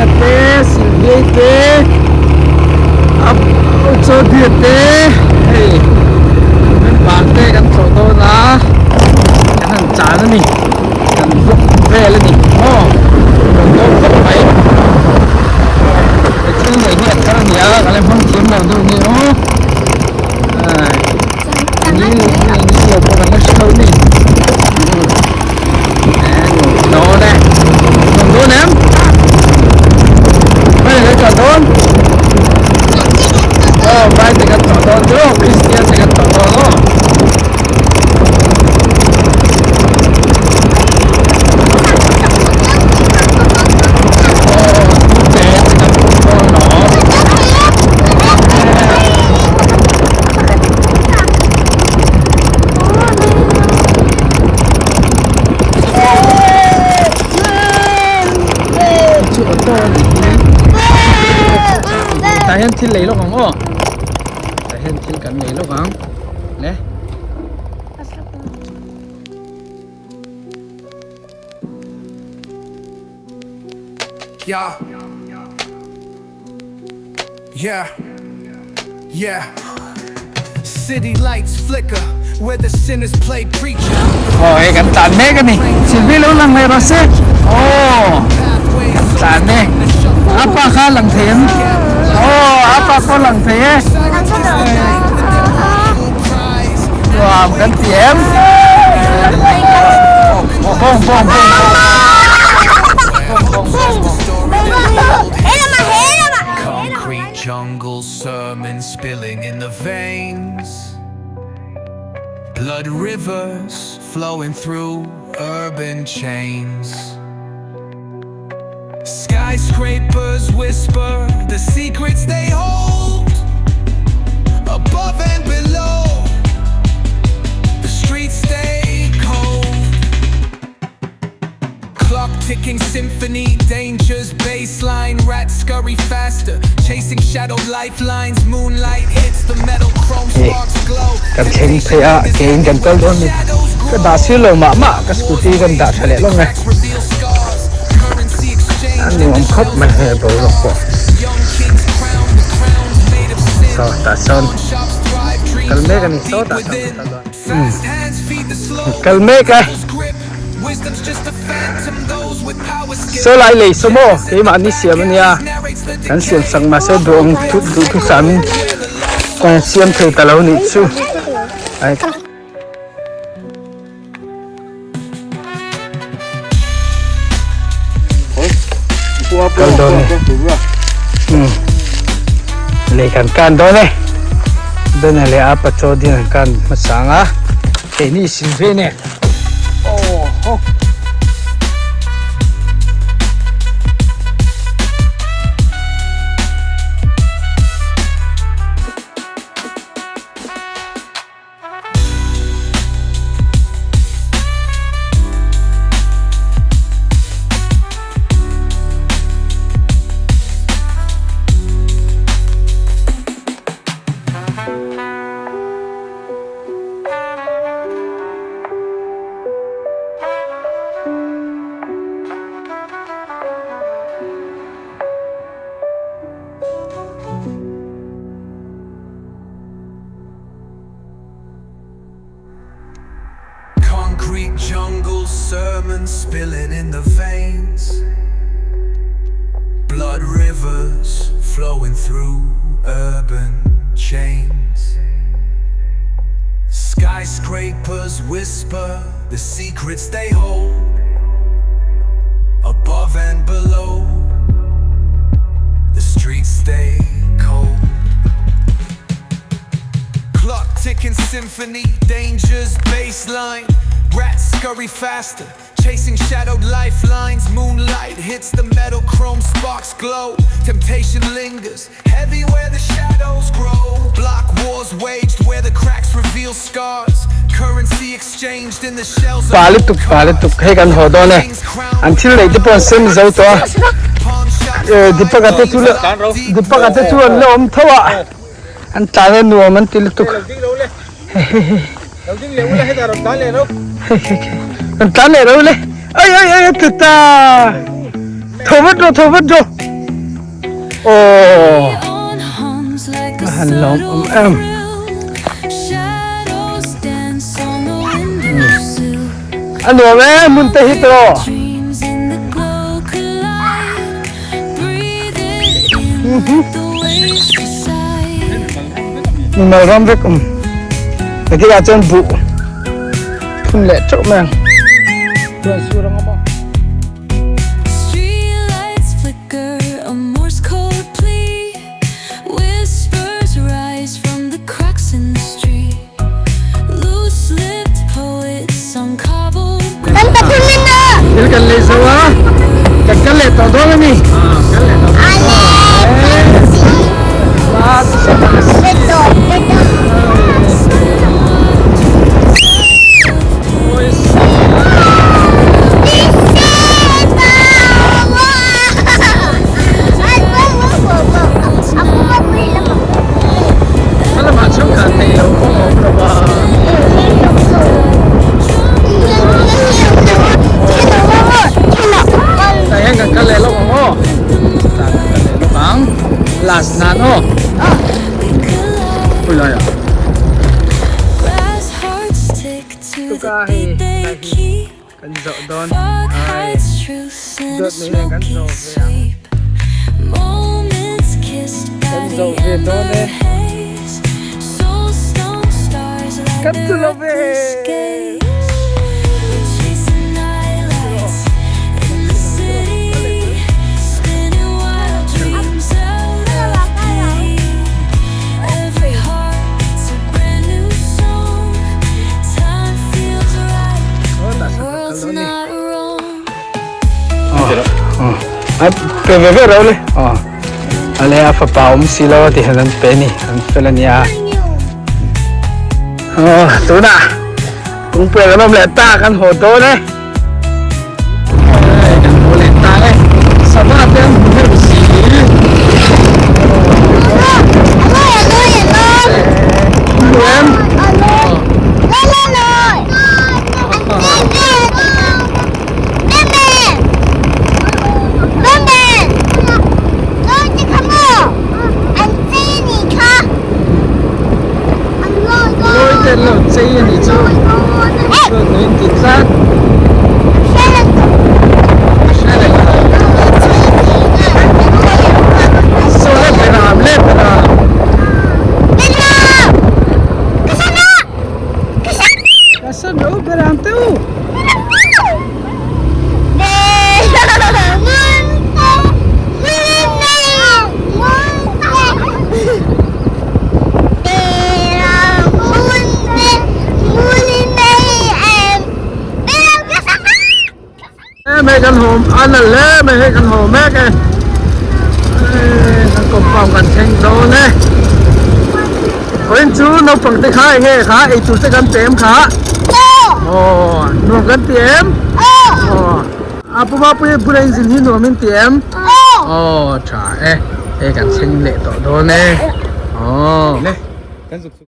Bena te Sylvia te Chawdria te hei member te kan tlawh dawn a kan han chan a ni kan vlog vel a ni maw kan dawn khawp mai he thil neih hi a thar a ni a ka la hmang thiam lo deuh a ni aw ni ni lo pawh kan la hre lo a ni. Dawn e. Dawn dawn em? Mai le ka dawn. Oh, vai te kan tawh dawn chu. Christian te kan tawh dawn aw. Oh, te te kan tawh dawn no. Chu auto a nih hi tah hian thil lei lawk ang aw tah hian thil kan lei lawk ang le. Yeah Yeah Yeah City lights flicker where the sinners play preacher Aw hei kan tlan mek a ni Silvi lo lang leh rawh se aw kan tlan e a pa kha a lang thei em aw a pa pawh a lang thei e nuam kan ti em bawng bawng bawng Concrete jungle sermon spilling in the veins Blood rivers flowing through urban chains Skyscrapers whisper the secrets they hold Above and below The streets stay cold Clock ticking symphony, danger's baseline Rats scurry faster, chasing shadow lifelines Moonlight hits the metal, chrome sparks glow Kan thleng phei a ke in kan kal dawn a ni ka dah sir lo mah mah ka scooty kan dah tha leh lawng e a nuam khawp mai hei a boruak pawh saw tah sawn kal mek a ni saw tah sawn kan kal dawn kal mek a. Saw lai lei saw maw keimahni siam a nia kan siam sak mahse duh ang thut duh thu sam in kan siam thei ta lo nih chu ai. Kal dawn e lei kan kan dawn e Bena leh apa chaw din an kan hmasa ang a keini Silve nen. Concrete jungle sermons spilling in the veins Blood rivers flowing through urban chains Skyscrapers whisper the secrets they hold Above and below The streets stay cold Clock ticking symphony, danger's baseline Rats scurry faster, chasing shadowed lifelines Moonlight hits the metal, chrome sparks glow Temptation lingers, heavy where the shadows grow Block wars waged where the cracks reveal scars Currency exchanged in the shells of Pa old lutuk pa lutuk cars hei kan haw dawn e an thil neih te pawh an sem zo tawh a eh Deepak-a te chu Deepak-a te chu an la awm tho a an tlan a nuam an ti lutuk an tlan leh ro le ai ai ai a tlu ta tho vat rawh tho vat rawh. Aww a han lawm awm em. A nuam e hmun te hi tawh. Mimal ram vek awm. Nakilaiah chuan buh phun leh teuh mai ang. Chuan sur ang a maw. Thil kan lei zo a, kan kal leh tawh dawn a ni. Last nan aw. Ui lai ah. Tuka hei kan zawh dawn ai dawt mai hian kan zawh ve ang kan zawh ve dawn e kan chu lo ve Pe ve ve rau le. Ale a fapa awm si lo a ti hian an pe ni an fel a nia. Tunah kungpuia kan awm leh ta kan haw dawn e. Kan haw leh ta e. Sava te an hmu heuh si. Hmu em? Lawi te an lo chei a nih chu chuan nuin ti tlat saw le beram le beram ka san lo beram te u. Hei kan haw a nalh hle mai hei kan haw mek e kan compound kan thleng dawn e vawiin chu naupang te kha enge kha eitur te kan pe em kha aw nuam kan ti em aw a pu mapuia bula inzin hi nuam in ti em aw tha e hei kan thleng leh tawh dawn e aw.